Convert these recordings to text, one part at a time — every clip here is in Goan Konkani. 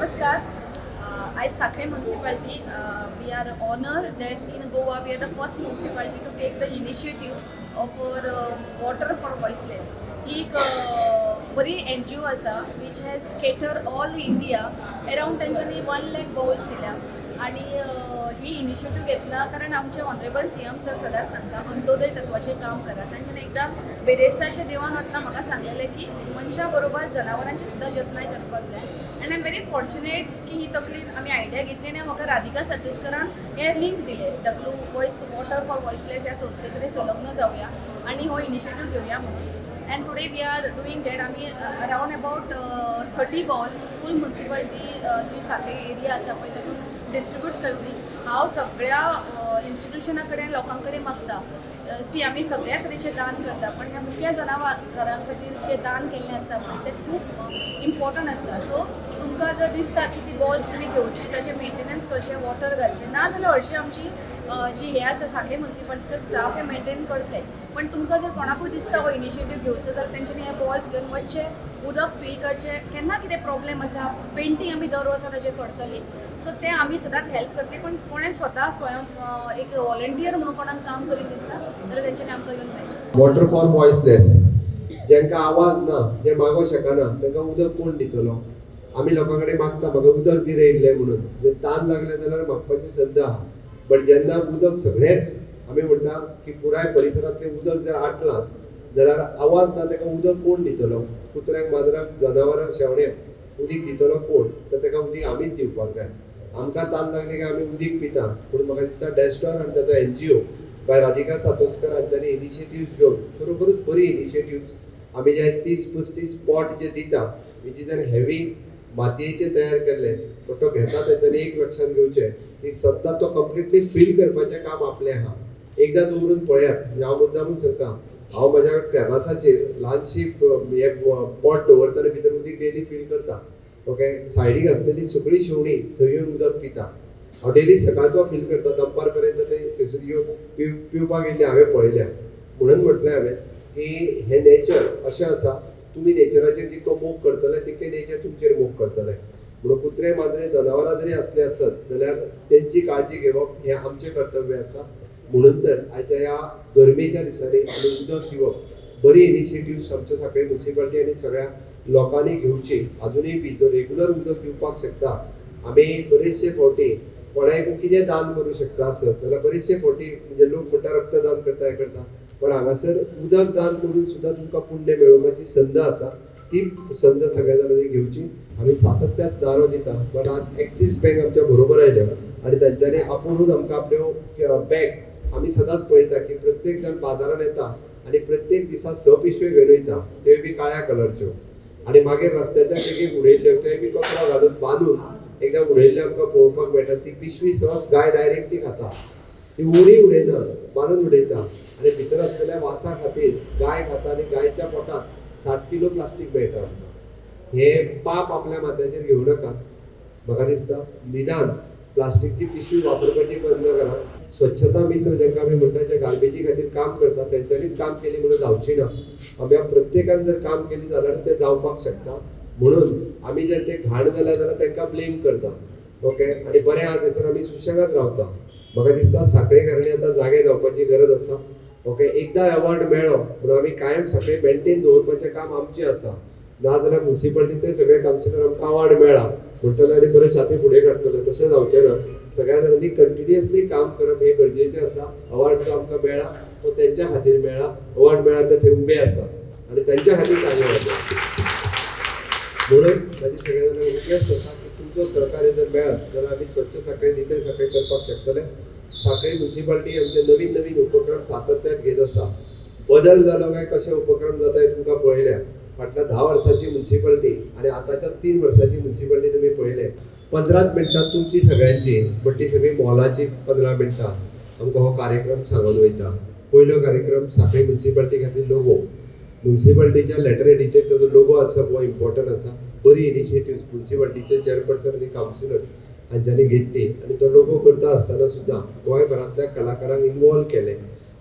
नमस्कार. आयज साखळे municipality, we are honour that in Goa we are the first municipality to take the initiative of Water for Voiceless. ही एक बरी एनजीओ आसा which has cater all India around. तेंच्यांनी 1 लॅक बाउल्स दिल्या आणि ही इनिशिएटीव घेतला कारण आमचे ऑनरेबल सीएम सर सदांच सांगता, अंत्योदय तत्वाचें काम करा. तांच्यानी एकदां बेरेस्ताच्या देवान वतना म्हाका सांगलेलें की मनशा बरोबर जनावरांची सुद्दां जतनाय करपाक जाय. And I am very fortunate की ही तकलीन आमी आयडिया घेतली आनी म्हाका राधिका सातोस्करान हें लिंक दिलें, W voice water for voiceless ह्या संस्थे कडेन संलग्न जावया आनी हो इनिशिएटीव घेवया म्हणून. And today we are doing that. आमी around about 30 bowls full municipality जी साखळे एरिया आसा पळय, तातूंत डिस्ट्रिब्यूट करतली. हांव सगळ्या इन्स्टिट्युशना कडेन, लोकां कडेन मागता, सी, आमी सगळ्या तरेचें दान करता, पण ह्या मुख्या जनावरां खातीर जें दान केल्लें आसता पळय, तें खूब इम्पॉर्टंट आसता. सो तुमकां जर दिसता की ती बॉल्स तुमी घेवची, ताचें मेंटेनन्स करचें, वॉटर घालचें, ना जाल्यार हरशीं आमची जी हें आसा, साखळे म्युनिसिपालिटीचो स्टाफ हे मेंटेन करतले. पण तुमकां जर कोणाकूय दिसता हो इनिशिएटीव घेवचो, जाल्यार तेंच्यांनी हे बॉल्स घेवन वचचें, उदक फील करचें. केन्ना कितें प्रॉब्लेम आसा, पेंटींग आमी दर वर्सा ताजें करतलीं. सो तें आमी सदांच हेल्प करतलीं. पण कोणें स्वता स्वयं एक वॉलंटियर म्हणून कोणाक काम करीन दिसता जाल्यार तेंच्यांनी आमकां येवन मेळचें. Water for voiceless. जांकां आवाज ना, जे मागो शकना, तांकां उदक कोण दितलो? आमी लोकां कडेन मागता, म्हाका उदक दी रे इल्लें म्हणून. जे तान लागलें जाल्यार मागपाची संद आहा, बट जेन्ना उदक सगळेंच, आमी म्हणटा की पुराय परिसरांतलें उदक जर आटलां जाल्यार आवाज ना ताका उदक कोण दितलो? कुत्र्यांक, माजरांक, जनावरांक, शेवण्यांक उदीक दितलो कोण? तर ताका उदीक आमीच दिवपाक जाय. आमकां तान लागली काय आमी उदीक पिता. पूण म्हाका दिसता डॅस्टॉर आनी ताचो एनजीओ बाय राधिका सातोस्कर हांच्यांनी इनिशिएटीव घेवन खरोखरूच बरी इनिशिएटीव. आमी जे 30-35 पॉट जे दिता, which is an heavy मातयेचे तयार केल्ले, बट तो घेता तेंच्यांनी एक लक्षांत घेवचें की सद्दां तो कंप्लिटली फील करपाचें काम आपलें आहा. एकदां दवरून पळयात. म्हणजे हांव मुद्दामून सांगता, हांव म्हज्या टेरासाचेर ल्हानशी हे पॉट दवरता आनी भितर उदीक डेली फील करता. ओके, सायडीक आसलेली सगळीं शेवणीं थंय येवन उदक पिता. हांव डेली सकाळचो फील करता, दनपार पर्यंत ते थंयसर येवन पिवपाक येयल्ले हांवें पळयल्या. म्हणून म्हटलें हांवें की हें नेचर अशें आसा, तुमी नेचराचेर जितको मोग करतले, तितकें नेचर तुमचेर मोग करतलें. म्हणून कुत्रे, माजरे, जनावरां जरी आसले आसत जाल्यार तेंची काळजी घेवप हें आमचें कर्तव्य आसा. म्हणून तर आयच्या ह्या गरमेच्या दिसांनी आमी उदक दिवप, बरी इनिशिएटिव्स आमच्या साखळे म्युनिसिपालिटी आनी सगळ्या लोकांनी घेवची. अजुनूय बी जो रेगुलर उदक दिवपाक शकता, आमी बरेचशे फावटी कोणाक कितें दान करूं शकता आसत जाल्यार, बरेचशे फावटी म्हणजे लोक म्हणटा रक्तदान करता, हें करता, पण हांगासर उदक दान करून सुद्दां तुमकां पुण्य मेळोवपाची संद आसा. ती संद सगळ्या जाणांनी घेवची. आमी सातत्यात नारो दिता, बट आज एक्सीस बँक आमच्या बरोबर आयल्या आनी तांच्यांनी आपुणूच आमकां आपल्यो बॅग, आमी सदांच पळयता की प्रत्येक जाण बाजारान येता आनी प्रत्येक दिसा स पिशव्यो घेवन वयता, त्योय बी काळ्या कलरच्यो, आनी मागीर रस्त्याच्या देगेक उडयल्ल्यो, त्योय बी कचरो घालून बांदून एकदां उडयल्ल्यो आमकां पळोवपाक मेळटा. ती पिशवी सहज गाय डायरेक्ट ती खाता. ती उडी उडयना, बांदून उडयता आनी भितर आसलेल्या वासा खातीर गाय खाता आनी गायच्या पोटात 60 किलो प्लास्टीक मेळटा आमकां. हे पाप आपल्या माथ्याचेर घेवं नाका. म्हाका दिसता निदान प्लास्टिकची पिशवी वापरपाची बंद करा. स्वच्छता मित्र जांकां आमी म्हणटा, जे गार्बेजी खातीर काम करता, तेंच्यांनीच काम केली म्हणून जावची ना. आमी प्रत्येकान जर काम केली जाल्यार तें जावपाक शकता. म्हणून आमी जर ते घाण जाल्या जाल्यार तांकां ब्लेम करता. ओके, आनी बरें आहा थंयसर आमी सुशेगाद रावता. म्हाका दिसता साखळेकारांनी आतां जागे जावपाची गरज आसा. ओके, एकदां अवॉर्ड मेळ्ळो म्हणून आमी कायम साखळे मेंटेन दवरपाचें काम आमचें आसा. ना जाल्यार म्युनिसिपालिटीन ते सगळे कावन्सिलर आमकां अवॉर्ड मेळ्ळा म्हणटले आनी बरें छाती फुडें काडटले, तशें जावचें ना. सगळ्या जाणांनी कंटिन्युअसली काम करप हें गरजेचें आसा. अवॉर्ड जो आमकां मेळ्ळा तो तेंच्या खातीर मेळ्ळा. अवॉर्ड मेळ्ळा ते थंय उबे आसा आनी तेंच्या खातीर ताळयो वाजोवप. म्हणून म्हाजी सगळ्या जाणांक रिक्वेस्ट आसा की तुमचो सहकार्य जर मेळत जाल्यार आमी स्वच्छ साखळे, नितळ साखळे करपाक शकतले. साखळी म्युनिसिपालिटी आमचे नवीन नवीन उपक्रम सातत्यात घेत आसा. बदल जालो काय कशे उपक्रम जाता हे तुमकां पळयल्या. फाटल्या 10 वर्सांची म्युनिसिपालिटी आनी आतांच्या 3 वर्सांची म्युनिसिपालिटी तुमी पळयले. 15च मिनटां तुमची सगळ्यांची, बट ती सगळी मोलाची 15 मिनटां आमकां हो कार्यक्रम सांगून वयता. पयलो कार्यक्रम साखळी म्युनिसिपालिटी खातीर लोगो. म्युनिसिपालिटीच्या लेटर हेडीचेर ताजो लोगो आसप हो इम्पॉर्टंट आसा. बरी इनिशिएटीव म्युनिसिपालिटीचे चेअरपर्सन आनी कावन्सिलर हांच्यांनी घेतली आनी तो लोगो करता आसतना सुद्दां गोंयभरांतल्या कलाकारांक इनवॉल्व केले.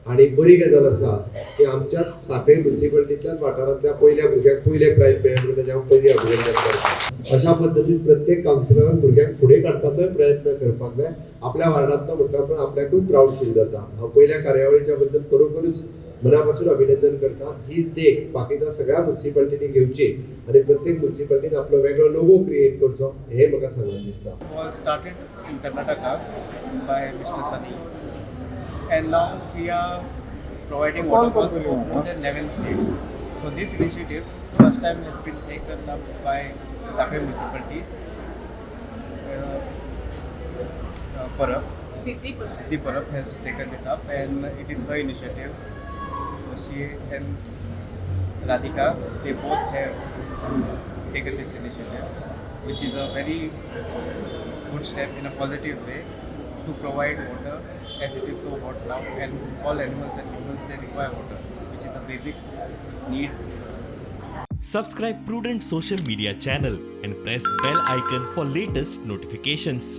आनी बरी गजाल आसा की आमच्याच साखळी म्युनिसिपालिटींतल्याच वाठारांतल्या पयल्या भुरग्याक पयलें प्रायज मेळ्ळें म्हणून ताचें हांव पयलीं अभिनंदन करता. अशा पद्दतीन प्रत्येक कावन्सिलरान भुरग्यांक फुडें काडपाचोय प्रयत्न करपाक जाय. आपल्या वार्डांतलो म्हटल्या उपरांत आपल्याकूय प्रावड फील जाता. हांव पयल्या कार्यावळीच्या बद्दल खरोखरूच मना पासून अभिनंदन करता. ही देख बाकीच्या सगळ्या मुन्सिपालिटींनी घेवची आनी प्रत्येक मुन्सिपालिटीन आपलो वेगळो लोगो क्रिएट करचो हें म्हाका सांगन दिसता. Was started in Karnataka by Mr. Sani, and now we are providing waterfalls for more than 11 states. So this initiative first time has been taken up by Sakhri Municipality, Parab. Siddhi Parab has taken this up, and it is her initiative. So she and Radhika, they both have taken this initiative, which is a very good step in a positive way to provide water, as it is so hot now and all animals and humans, they require water, which is a basic need. Subscribe Prudent Social Media channel and press bell icon for latest notifications.